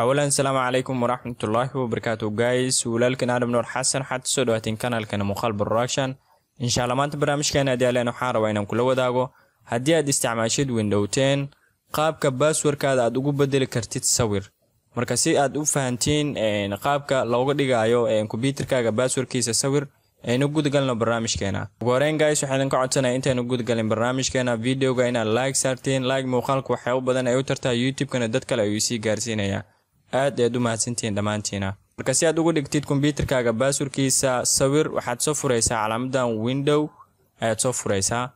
Awalan, asalaamu calaykum waraxmatullaahi wabarakaatu guys. Walaalkan Aadam Nuur Xasan, waxaad kusoo dhawaateen kanaalkana Muuqaal Production. Insha Allah maanta barnaamijkeena adaaleen waxaan rabaa inaan kula wadaago, haddii aad isticmaashid Window 10, qaabka passwordkaada aad ugu bedeli kartid sawir. Marka si aad u fahantiin qaabka looga dhigayo kombyuterkaaga passwordkiisa sawir, aynu gudagalno barnaamijkeena. Ugu horeyn guys, waxaan idinka codsanaya intaynu gudagalin barnaamijkeena videoga inaad like saartiin. Like muuqaalka waxyaabo badan ay u tartaa, YouTube-kana dad kale ayuu sii gaarsiinayaa. Aad ayaad u mahadsantihiin dhammaantiina. Marka si aad uga dhigtid kombyuterkaaga passwordkiisa sawir, waxaad soo furaysaa calaamadan Window ayaad soo furaysaa.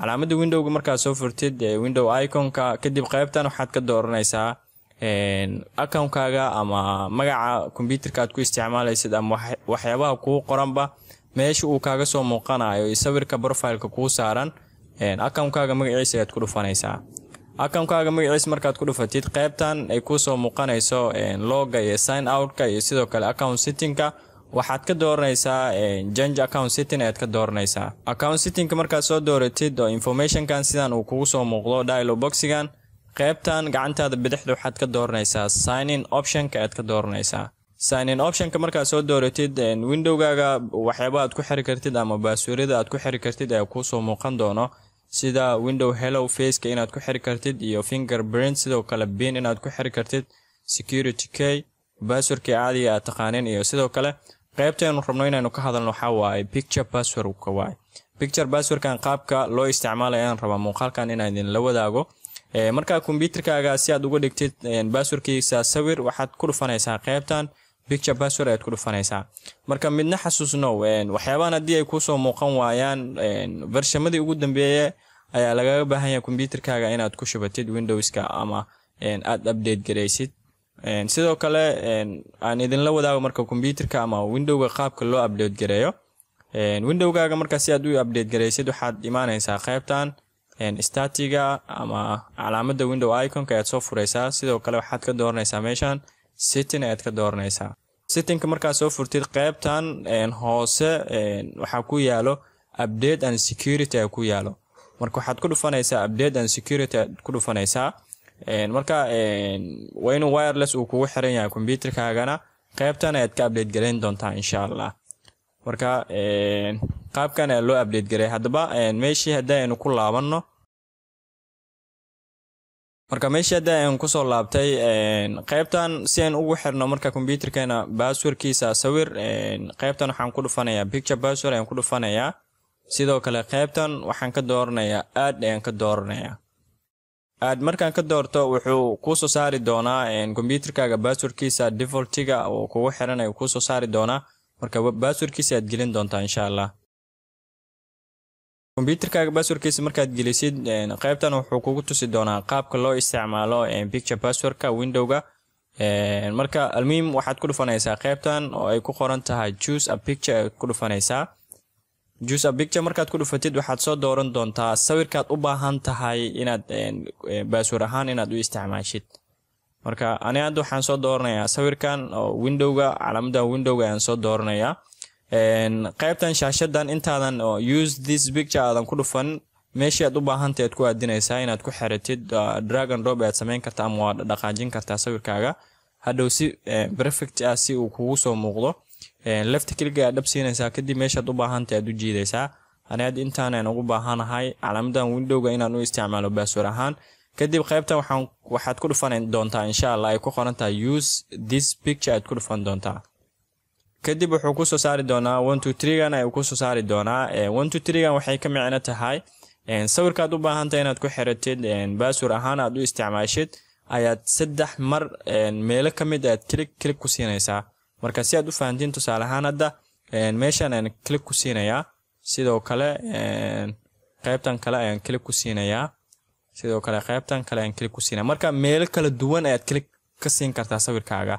Calaamada Windowga markaad soo furtid, Window iconka, kadib qaybtan waxaad ka dooranaysaa accountkaaga ama magaca kombyuterka aad ku isticmaalaysid ama waxyaabaha kuu qoranba. Meesha uu kaaga soo muuqanayo iyo sawirka profileka kuu saaran, accountkaaga magaciisa ayaad ku dhufanaysaa. Accountkaaga magaciisa markaad ku dhufatid, qaybtan ay kuusoo muuqanayso login-ka iyo sign outka iyo sidoo kale account settingka, waxaad ka dooranaysaa change account setting ayaad ka dooranaysaa. Account settingka markaad soo dooratid oo informationkan sidan uu kugu soo muuqdo, dialog boxigan, qaybtan gacantaada bidixda waxaad ka dooranaysaa sign in optionka ayaad ka dooranaysaa. Sign in optionka markaad soo dooratid, windowgaaga waxyaaba aad ku xiri kartid ama passwordada aad ku xiri kartid ayaa kuusoo muuqan doono, sida Window Hello Faceka inaad ku xiri kartid iyo fingerprint, sidoo kale PIN inaad ku xiri kartid, security key, passwordkii caadiga aad taqaaneen. Iyo sidoo kale qaybtaynu rabno inaynu ka hadalno waxaa waaye picture passwordka waaye. Picture passwordkan qaabka loo isticmaalaya ayaan rabaa muuqaalkan inaan idinla wadaago. Markaa kombyuterkaaga si aad uga dhigtid passwordkiisa sawir, waxaad ku dhufanaysaa qaybtan picture password ayaad ku dhufanaysaa. Marka midna xasuusnow, waxyaabahan haddii ay kuusoo muuqan waayaan, versionadii ugu dambeeye ayaa lagaga baahan yahay kombyuterkaaga inaad ku shubatid Windowska ama aad update garaysid. Sidoo kale aan idinla wadaago marka kombyuterka ama windowga qaabka loo update gareeyo. Windowgaaga marka si aad u update garaysid, waxaad imaanaysaa qaybtan startiga ama calaamada Window iconka ayaad soo furaysaa. Sidoo kale waxaad ka dooranaysaa meeshan setting ayaad ka dooranaysaa. Settingka markaad soo furtid, qaybtan hoose waxaa ku yaalo update and security ayaa ku yaalo. Marka waxaad ku dhufanaysaa update and security aad ku dhufanaysaa. Marka waa inuu wireless uu kugu xiran yahay kombyuterkaagana, qaybtan ayaad ka update garayn doontaa insha Allah. Marka qaabkan ayaa loo update garay. Haddaba meeshii haddii aynu ku laabanno, marka meeshii haddii aynu kusoo laabtay, qaybtan si aynu ugu xirno marka kombyuterkeena passwordkiisa sawir, qaybtan waxaan ku dhufanayaa picture password ayaan ku dhufanayaa. Sidoo kale qaybtan waxaan ka dooranayaa add ayaan ka dooranayaa. Add markaan ka doorto, wuxuu kuusoo saari doonaa kombyuterkaaga passwordkiisa defaultiga oo kugu xiran ayuu kuusoo saari doonaa. Marka passwordkiisa aad gelin doontaa insha Allah. Kombyuterkaaga passwordkiisa markaad gelisid, qaybtan wuxuu kugu tusi doonaa qaabka loo isticmaalo picture passwordka windowga. Marka almuhim, waxaad ku dhufanaysaa qaybtan oo ay ku qoran tahay choose a picture ayaad ku dhufanaysaa. Choose a picture markaad ku dhufatid, waxaad soo dooran doontaa sawirkaad u baahan tahay inaad password ahaan inaad u isticmaashid. Marka ani hadda waxaan soo dooranayaa sawirkan oo windowga, calaamadan windowga ayaan soo dooranayaa. Qaybtan shaashadan intaadan use this picture aadan ku dhufan, meeshii aad u baahantahay aad ku aadinaysaa inaad ku xiratid. Drag and drop ayaad samayn kartaa ama waad dhaqaajin kartaa sawirkaaga hadhow si perfect ah si uu kugu soo muuqdo. Left click ayaad dhab siinaysaa, kadib meeshaad u baahantahay aad u jiidaysaa. Ani hadda intaanaan ugu baahanahay calaamadan windowga inaan u isticmaalo password ahaan. Kadib qaybtan waxaad ku dhufan doontaa insha Allah ay ku qoran tahay use this picture aad ku dhufan doontaa. Kadib wuxuu kusoo saari doonaa 1 2 3 gan ayuu kusoo saari doonaa. 1 2 3 gan waxay ka micno tahay sawirkaad u baahantahay inaad ku xiratid password ahaan aad u isticmaashid ayaad saddex mar meelo ka mid aad click click ku siinaysaa. Marka si aad u fahantiin, tusaale ahaan hadda meeshan ayaan click ku siinayaa, sidoo kale qaybtan kale ayaan click ku siinayaa, sidoo kale qaybtan kale ayaan click ku siinaya. Marka meelo kala duwan ayaad click ka siin kartaa sawirkaaga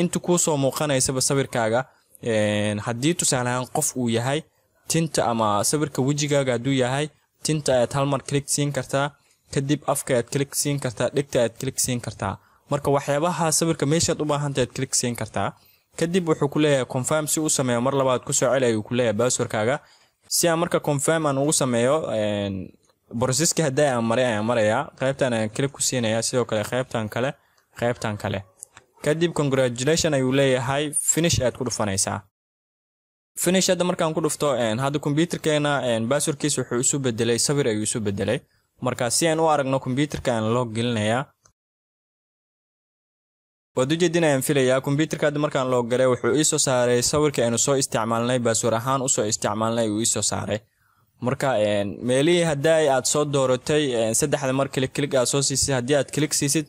inta kuusoo muuqanaysaba sawirkaaga. Haddii tusaale ahaan qof uu yahay, tinta ama sawirka wejigaaga hadduu yahay, tinta ayaad hal mar click siin kartaa, kadib afka ayaad click siin kartaa, dhegta ayaad click siin kartaa. Marka waxyaabaha sawirka meeshaad u baahantahay aad click siin kartaa. Kadib wuxuu ku leeyahay confirm si uu sameeyo, mar labaad kusoo celi ayuu ku leeyahay passwordkaaga. Si aan marka confirm aan ugu sameeyo, processki haddii aan maray ayaan marayaa. Qaybtan ayaan click ku siinayaa, sidoo kale qaybtan kale, qaybtan kale. Kadib "Congratulation" ayuu leeyahay. "Finish" ayaad ku dhufanaysaa. "Finish" hadda markaan ku dhufto, hadda kombyuutarkeena passwordkiisa wuxuu isu bedelay sawir ayuu isu bedelay. Marka si aan u aragno kombyuutarka aan log gelinayaa. Waad ujeedin ayaan filayaa, kombyuutarka hadda markaan log galay wuxuu iisoo saaray sawirka aynu soo isticmaalnay, password ahaan usoo isticmaalnay uu iisoo saaray. Marka meelihii haddii aad soo dooratay saddexda mar click click aad soo siisid, haddii aad click siisid,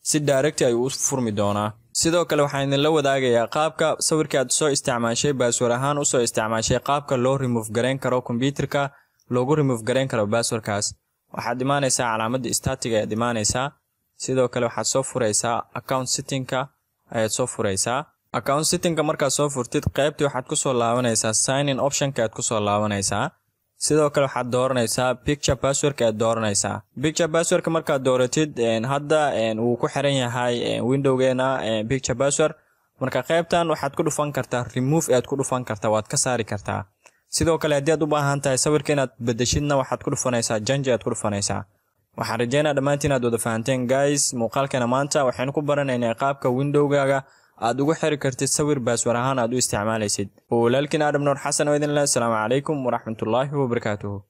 si direct ayuu u furmi doonaa. Sidoo kale waxaan idinla wadaagayaa qaabka sawirka aad soo isticmaashay, password ahaan usoo isticmaashay, qaabka loo remove garayn karo, kombyuutarka loogu remove garayn karo passwordkaas. Waxaad imaanaysaa calaamadda startiga ayaad imaanaysaa. Sidoo kale waxaad soo furaysaa account settingka ayaad soo furaysaa. Account settingka markaad soo furtid, qaybtii waxaad kusoo laabanaysaa sign in optionka ayaad kusoo laabanaysaa. Sidoo kale waxaad dooranaysaa picture passwordka ayaad dooranaysaa. Picture passwordka markaad dooratid, hadda wuu ku xiran yahay windowgeena picture password. Marka qaybtan waxaad ku dhufan kartaa "remove" ayaad ku dhufan kartaa, waad ka saari kartaa. Sidoo kale haddii aad u baahan tahay sawirka inaad bedeshidna, waxaad ku dhufanaysaa "change" ayaad ku dhufanaysaa. Waxaan rajeynaa dhammaantiin inaad wada fahanteen. Guys, muuqaalkeena maanta waxaynu ku baranaynaa qaabka windowgaaga aad ugu xiri kartid sawir password ahaan aad u isticmaalaysid. Walaalkiin Aadam Nuur Xasan oo idin leh, asalaamu calaykum waraxmatullaahi wabarakaatuhu.